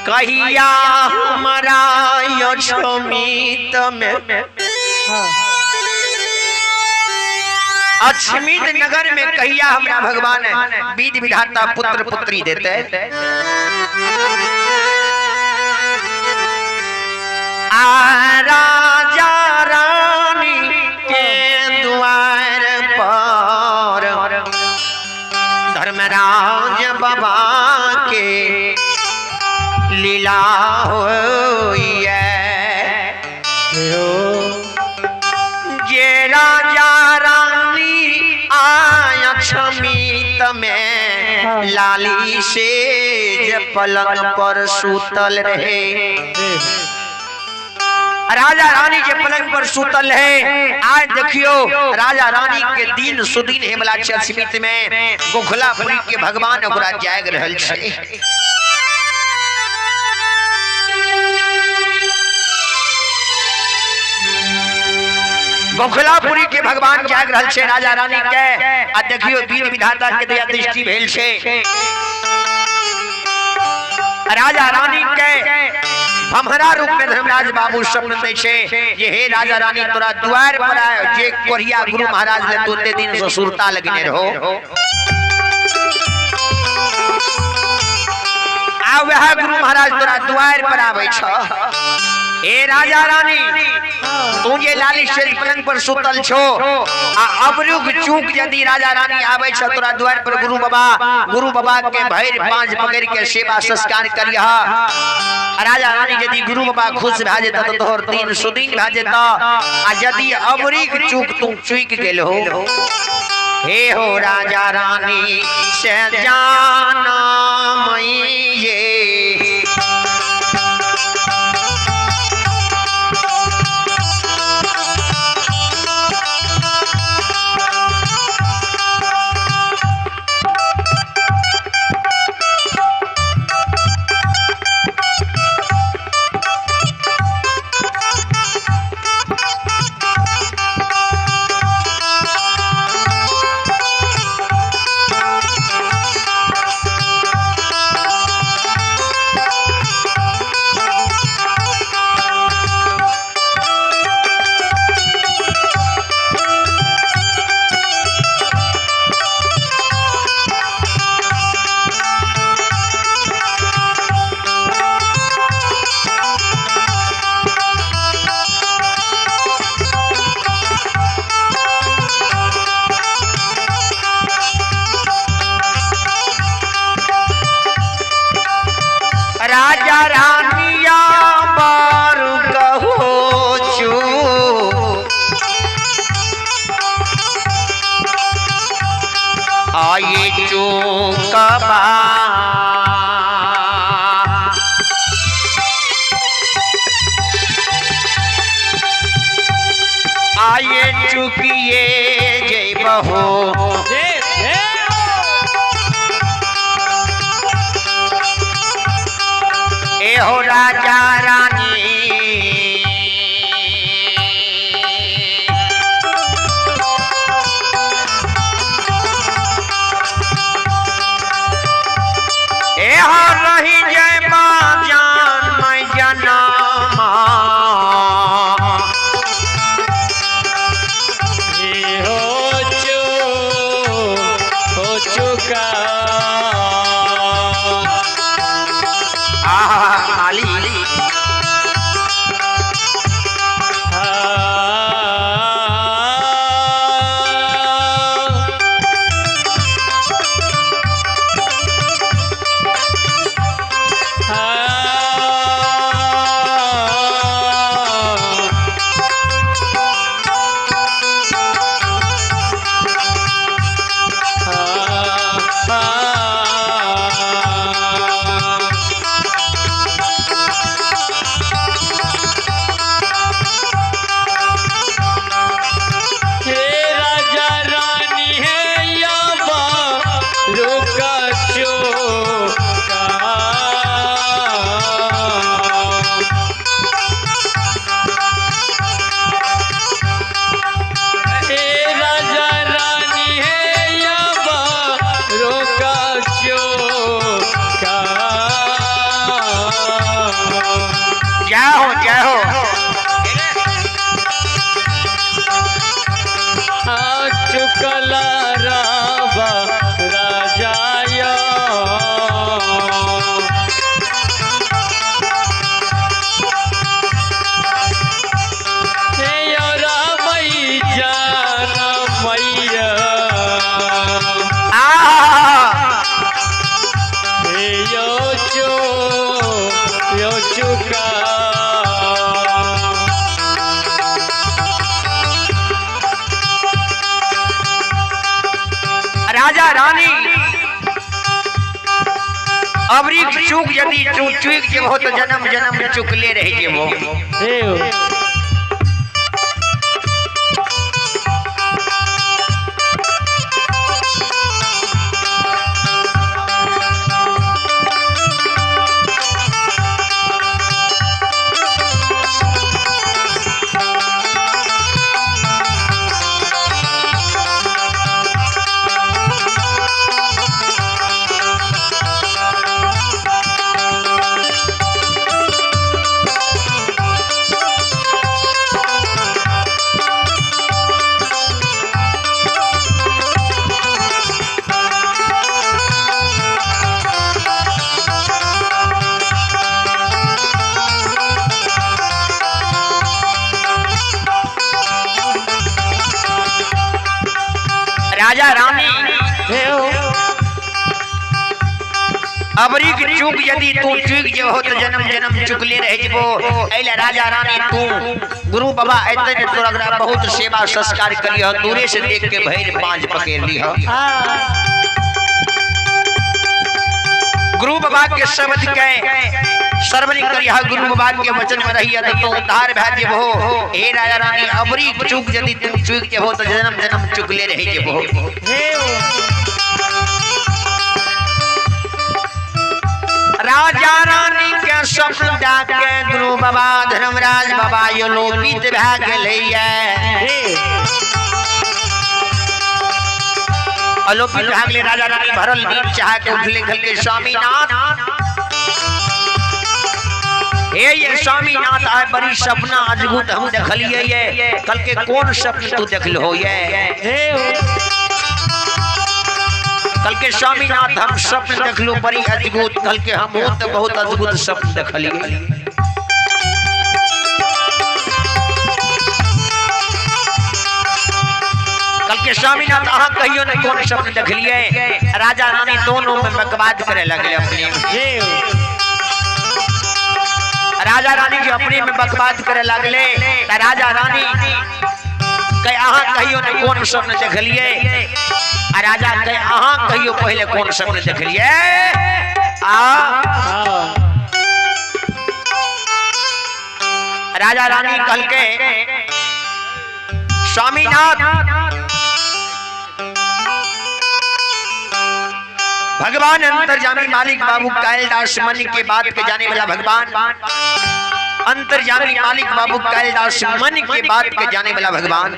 कहिया हमारा अक्षमित में अक्षमित नगर में कहिया हमरा भगवान विध विधाता पुत्र पुत्री देते। आ राजा रानी के द्वार पर धर्मराज बाबा के लीला होइए। जे राजा रानी आया क्षमित में लाली से जे पलंग पर सुतल रहे। राजा रानी के पलंग पर सुतल है। आज देखियो राजा रानी के दिन सुदिन हेमला अक्षमित में गोखलापुरी के भगवान ओकरा जाग रहल छै। गोखलापुरी के भगवान जाग रहल छै राजा रानी के। आ देखियो वीर विधाता के दया दृष्टि भेल छै। राजा रानी के भमरा रूप में धर्मराज बाबू स्वप्न दै छै जे हे राजा रानी तोरा द्वार पर आयो जे कोरिया गुरु महाराज ले तोते दिन से सुरता लगने रहो। आ वह गुरु महाराज तोरा द्वार पर आबै छ। हे राजा रानी तू जे लाली से पलंग पर सुतल छो आ अबरुक चूक यदि राजा रानी आबै छ तोरा द्वार पर गुरु बाबा के भरि पांच पकड़ के सेवा संस्कार करिह। राजा रानी यदि गुरु बाबा खुश भए जेता तो तोहर दिन सुदिन भए जेता। आ यदि अबरीक चूक तू चूक गेल हो हे हो राजा रानी से जाना मई राजा रानिया बारू कहो चू आये चूकबा आये चुकिए जय बहो ए हो राजा रानी ए हो रही जय मां जान मैं जनामा हो चुका माली जय हो जय हो। आ चुकला राबा राजा यो। हे यो रामई जान मैया। आ हे यो चो यो चुका। राजा रानी अबरीक चूक यदि चूक चूक जेबो तो जन्म जन्म चुकले रह जेबो। हे राजा रानी हे अबरीक चूक यदि तू चूक जेबो तो जन्म जन्म चुकले रह जेबो। एले राजा रानी तू गुरु बाबा एते ने तोरा अगरा बहुत सेवा संस्कार करिह, दूरे से देख के भैर पांच पकड़ लिह। गुरु बाबा के शब्द के श्रवण करिह, गुरु बाबा के वचन में रहिए तो तू उद्धार भए जेबो। हे राजा रानी अबरीक चूक यदि तू चूक जेबो तो जन्म जन्म चुकले रह जेबो। राजा रानी के स्वप्न के गुरु बाबा धर्मराज बाबा यो लोपित भए गेलैया। अलोपित भए गेलै राजा रानी भरल नींद चाह के उठले, कहलकै स्वामीनाथ हे ये स्वामीनाथ आय बड़ी सपना अद्भुत हम देखलियै ये। कहलकै कोन स्वप्न तू देखलहो ये? कल के स्वामीनाथ हम स्वप्न देखलू बड़ी अद्भुत। कल के हम तो बहुत अद्भुत स्वप्न देखलिए। कल के स्वामीनाथ अहाँ कहियो ने कोन स्वप्न देखलिए। राजा रानी दोनों में बकवाद करे लगले अपने। राजा रानी जो अपने में बकवाद करे लगले त राजा रानी कह अहाँ कहियो ने कोन स्वप्न देखलिए। राजा कहे अहाँ कहियो पहले कौन स्वप्न देखलिए। आ राजा रानी कहलके स्वामीनाथ भगवान अंतर्जामी मालिक बाबू कालिदास मन के बात के जाने वाला भगवान अंतर्जामी मालिक बाबू कालिदास मन के बात के जाने वाला भगवान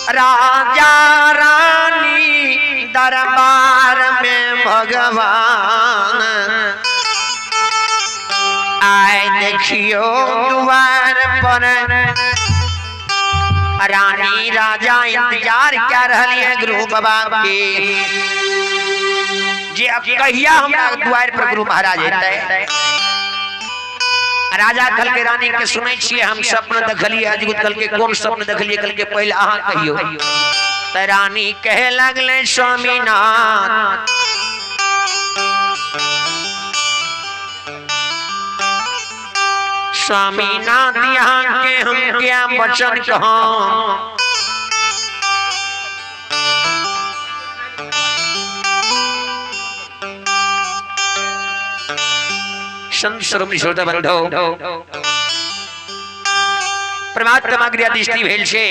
राजा रानी दरबार में भगवान आए देखियो द्वार पर रानी राजा इंतजार क्या रही है गुरु बाबा के जे अब कहिया हमरा द्वार पर गुरु महाराज एतै। राजा कल के रानी के सुनै छियै हम स्वप्न देखलियै अद्भुत। कल के कोन स्वप्न देखलियै? कल के पहले अहाँ कहियो। त रानी कहे लगले स्वामीनाथ स्वामीनाथ यहाँ के हम क्या वचन कहों। संत श्रोमणी श्रोता बंधो परमात्मा क्रिया दृष्टि भेल छे।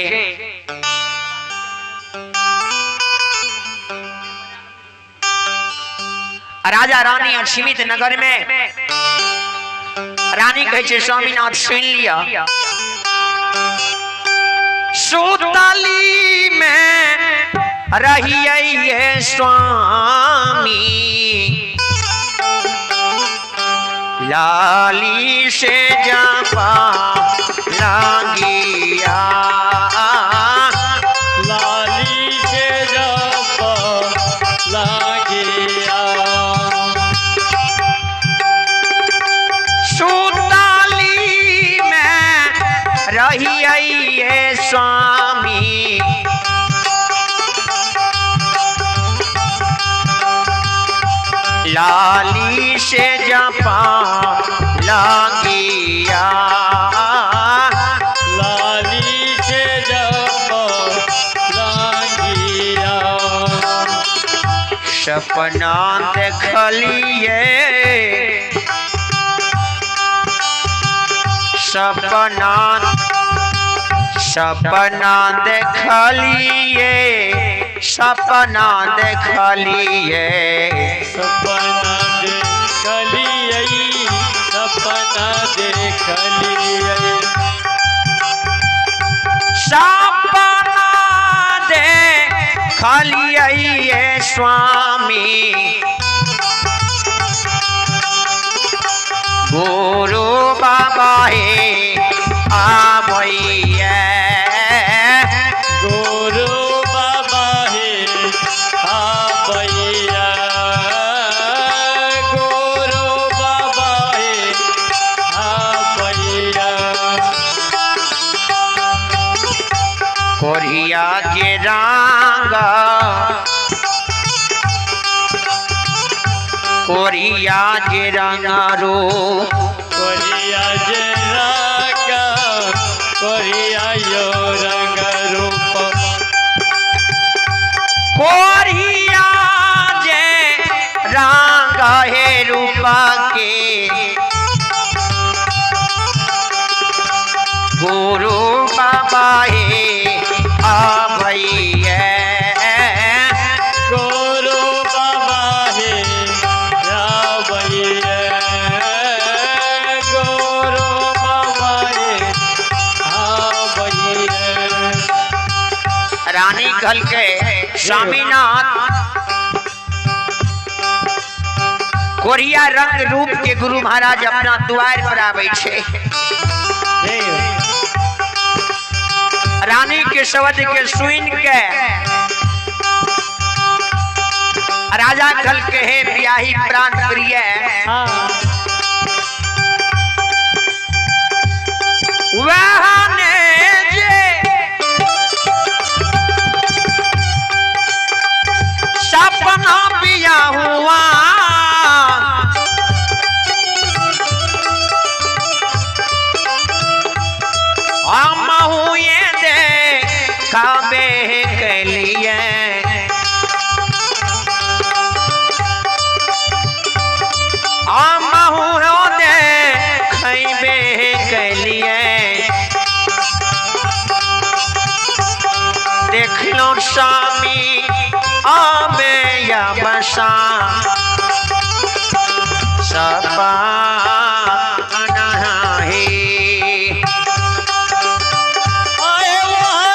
राजा रानी असीमित नगर में रानी कहे छे स्वामीनाथ सुन लिया सुताली में रहिए स्वामी लाली से जपा लागिया। लाली से जप लागिया। सुताली में रहिए स्वामी, लाली से जपा लागिया। लाली से जप लागिया। सपना देखलिए, सपना सपना देखलिए, सपना देखलिए, सपना देखलिए, सपना देखलिए, सपना देखलिए स्वामी, गुरु बाबा हे आबैये। गुरु बाबा हे आबैया, गुरु बाबा हे आबैया। कोरिया के रंग, कोरिया के रंग रो, कोरिया जे रंग, कोरिया यो रंग रूप, कोरिया जे रंग हे रूप के, गुरु बाबा हे आबैये। गुरु बाबा हे आबैया, गुरु बाबा हे आबैया। रानी कहल के स्वामीनाथ, कोरिया रंग रूप के गुरु महाराज अपना द्वार पर आबै छै। रानी के शब्द के सुन के राजा कहल के हे ब्याही प्राण प्रिय, वह ने जे सपना पिया हुआ, हम हुए दे खाबे के लिए, हम हुए दे खैबे के लिए, देख लो स्वामी आबे या बसा सपा नहीं। आए वहाँ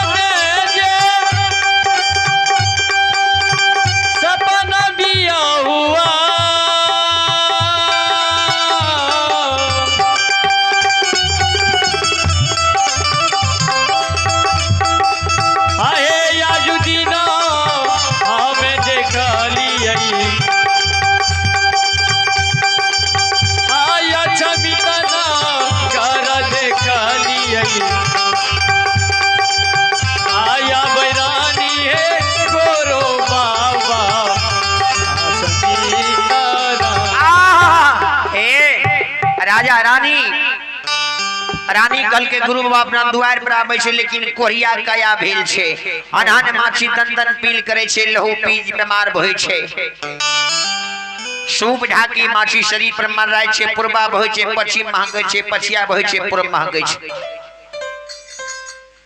जे सपना बिया हुआ, आए याजुदीन हमें देखलिए, आया छमितना कर देखलिए, आया बैरानी है गोरो बाबा छमितना। आह, हे राजा रानी, रानी कल के गुरु बाबा अपना दुआर पर आबै छै, लेकिन कोरिया कया भेल छै, अनहन माछी दन दन पील करे छै, लहू पीज बीमार भइ छै, सूप ढाकी माछी शरीर पर मर छै, पूर्वा बहै छै पश्चिम महकै छै, पछिया बहै छै पूर्व महकै छै।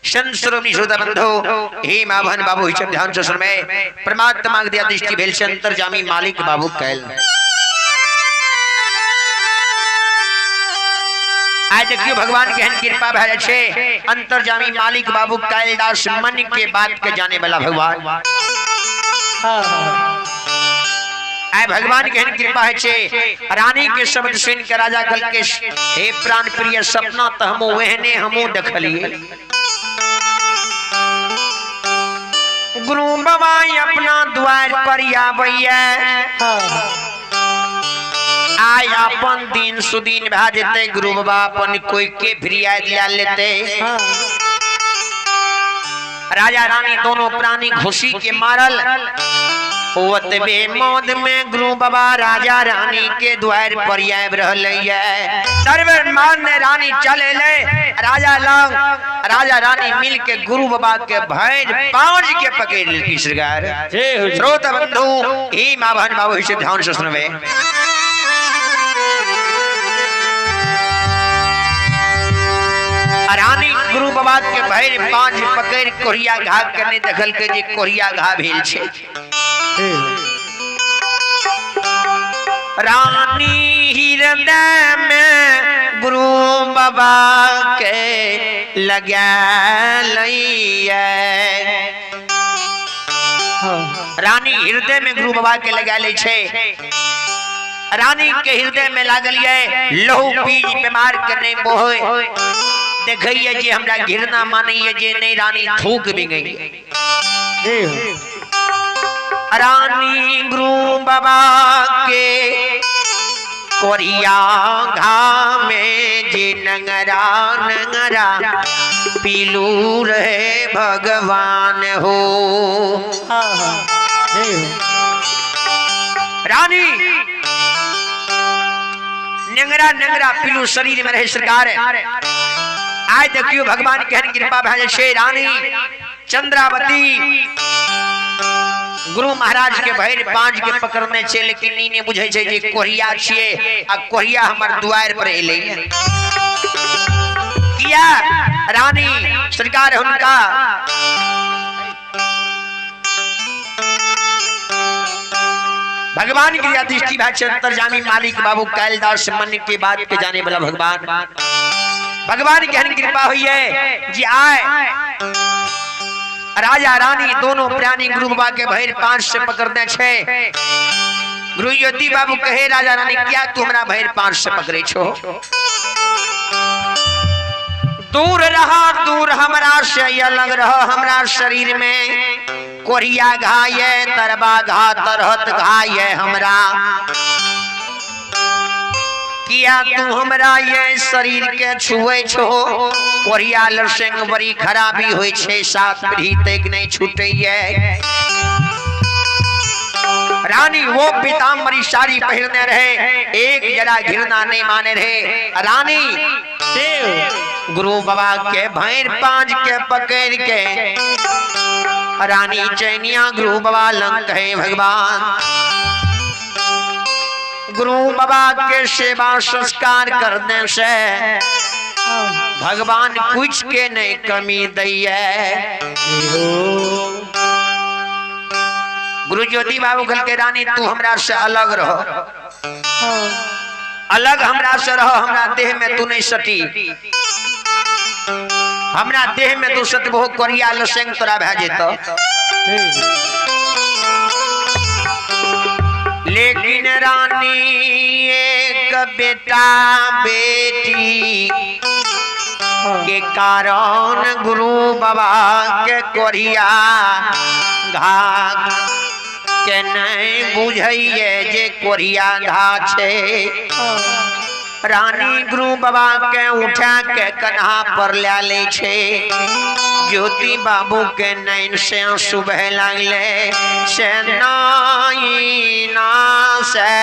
संत श्रोमणी श्रोता बंधु, हे माभन बाबू हिचम ध्यान से सुनमे, परमात्मा के दया दृष्टि भेल छै अंतर्जामी मालिक बाबू कैल। आइ देखियो भगवान के एहन कृपा भए जाइ छै, अंतर्जामी मालिक बाबू कैलदास मन के बात के जाने वाला भगवान। आइ आय भगवान के एहन कृपा है छे। रानी के शब्द सुन के राजा कहलकै, हे प्राण प्रिय, सपना त हमहूँ ओहने हमहूँ देखलिए। गुरु बाबा अपना द्वार पर आबैया, आय अपन दिन सुदिन भए जेतै। गुरु बाबा अपन कोई के फरियाद लए लेतै। राजा रानी दोनों प्राणी खुशी के मारल ओतबे मौद में गुरु बाबा राजा रानी के द्वार पर आबि रहलै ये। दरबार मारने रानी चले ले राजा लंग, राजा रानी मिल के गुरु बाबा के भैर पांच के पकड़ लेलकी सरकार। जय हो। श्रोता बंधु, ही माँ बहन बाबू से ध्यान से सुनबे। रानी गुरु बाबा के भैर पांच पकड़ कोरिया घा के नहीं देखल के जे कोरिया घा भेल छे। रानी हृदय में गुरु बाबा के लगा लैया। रानी हृदय में गुरु बाबा के लगा लै छे। रानी के हृदय में लागल ये लहू पीज बीमार के नहीं बोहे। देखिए जे हमरा घृणा मानैये जे नहीं, रानी थूक भी गई। रानी गुरु बाबा के कोरिया घा में जे नंगरा नंगरा पीलू रहे भगवान हो। रानी नंगरा नंगरा पीलू शरीर में रहे सरकार। आय देखियो भगवान केहन कृपा भए छै। रानी चंद्रावती गुरु महाराज के भैर पांच के पकड़ने छे, लेकिन ई नै बुझै छै जे कोरिया छियै आ कोरिया हमर दुआर पर एलै। किया रानी सरकार हुनका भगवान की दृष्टि भए छै। अंतर्जामी मालिक बाबू कालिदास मन के बात के जाने वाला भगवान। भगवान के कृपा हुई है जी। आए राजा रानी दोनों प्राणी गुरु बाबा के भैर पांच से पकड़ने छे। गुरु ज्योति बाबू कहे, राजा रानी क्या तू हमरा भैर पांच से पकड़े छो? दूर रहा, दूर हमरा से अलग रह। हमरा शरीर में कोरिया घा ये, तरबा घा, तरहत घा ये हमरा। किया तू हमरा ये शरीर के छुए छो? कोरिया लसंग बड़ी खराबी होई छे, सात पीढ़ी तक नहीं छूटे ये। रानी वो पीताम्बरी साड़ी पहनने रहे, एक जरा घृणा नहीं माने रहे। रानी गुरु बाबा के भैर पांच के पकड़ के रानी चैनिया गुरु बाबा लंग कहे, भगवान गुरु बाबा के सेवा संस्कार करने से भगवान कुछ के नहीं कमी दैये। गुरु ज्योति बाबू कहल के, रानी तू हमरा से अलग रह, अलग हमरा से रह, हमरा देह में तू नहीं सटी, हमरा देह में तू सटबो कोरिया लसेंग तोरा भए जेतो। लेकिन रानी एक बेटा बेटी के कारण गुरु बाबा के कोरिया घा के नहीं बुझैये जे कोरिया घा छे। रानी गुरु बाबा के उठा के कन्हा पर ला ले छे। ज्योति बाबू के नैन से आंसू बहे लागले, से नाई ना से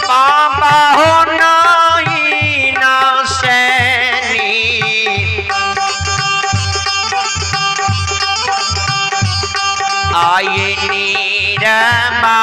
बाबा हो नाई ना सैनी। आए नीरमा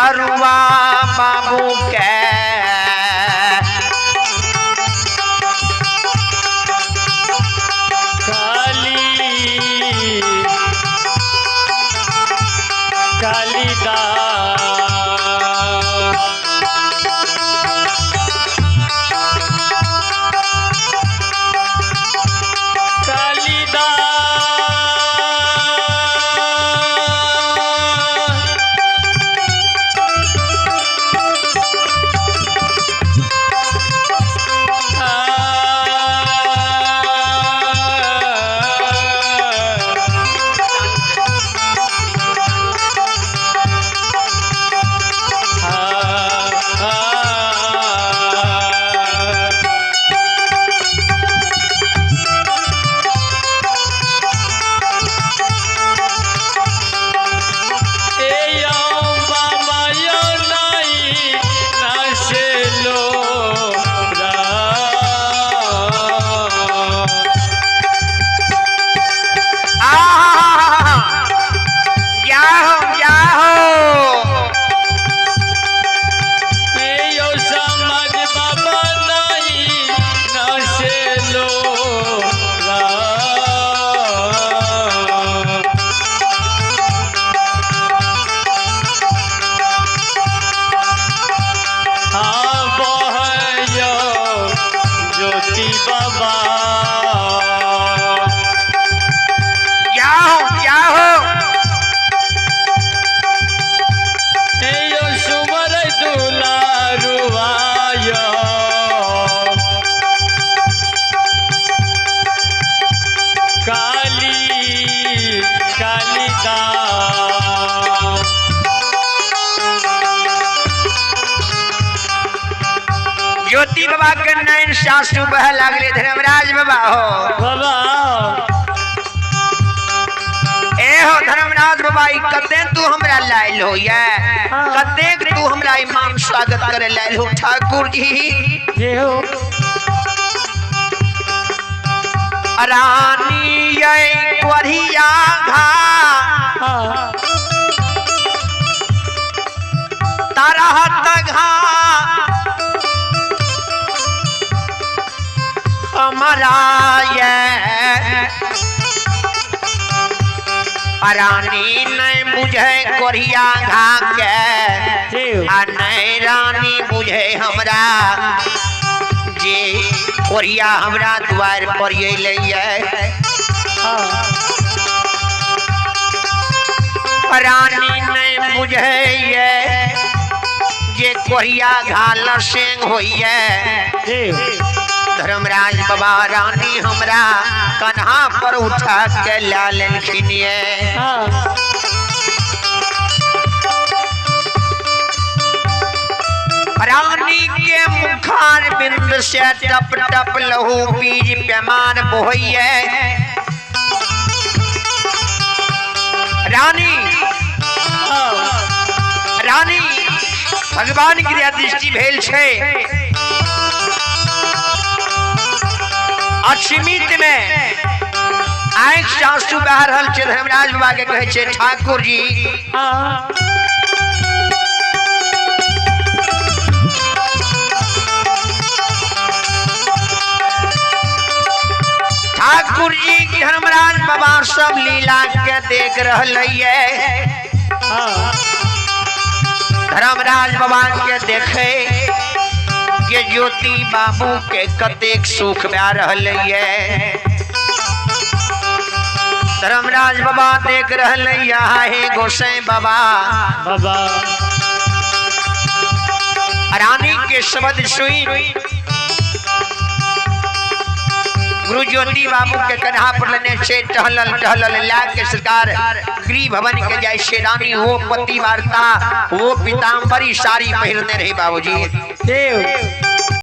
दुलारुआ बाबू के काली कालिदास कालिदास आहा जाहो जाहो ज्योति बाबा जाहो जाहो यो सुमर दुलारुआय काली कालिदास ज्योति बाबा के नैन सासु बह लागले धर्मराज बाबा हो। बाबा ए हो धर्मराज बाबा, ई कते तू हमरा लायल हो ये, कतेक तू हमरा ईमान स्वागत करे लायल हो ठाकुर जी। जे हो रानी ये कोरिया घा तारा घा हमारा ये रानी नहीं बुझे कोरिया घा के आ नहीं रानी बुझे हमरा जे कोरिया हमरा द्वार पर अयलै रानी नहीं बुझे ये जे कोरिया घा लसेंग होइए। धर्मराज बाबा रानी हमरा कन्हा पर उठा के ला लेलखिन ये। रानी के मुखार बिंद से टप टप लहू बीज पैमान बोहिए। रानी रानी भगवान की दृष्टि भेल छै असीमित में आँखि सासु बह रहल छै। धर्मराज बाबा के कहै छै ठाकुर जी ठाकुर जी धर्मराज बाबा सब लीला के देख रहल ये। धर्मराज बाबा के देखे के ज्योति बाबू के कतेक सुख भए रहल ये। धर्मराज बाबा देख रहल ये हे गोसाई बाबा बाबा रानी के शब्द सुई गुरु ज्योति बाबू के कन्हा पर लेने से टहलल टहलल ला के सरकार गृह भवन के जाय से रानी वो पति वार्ता वो पीताम्बरी साड़ी पहिरने रही बाबूजी। देव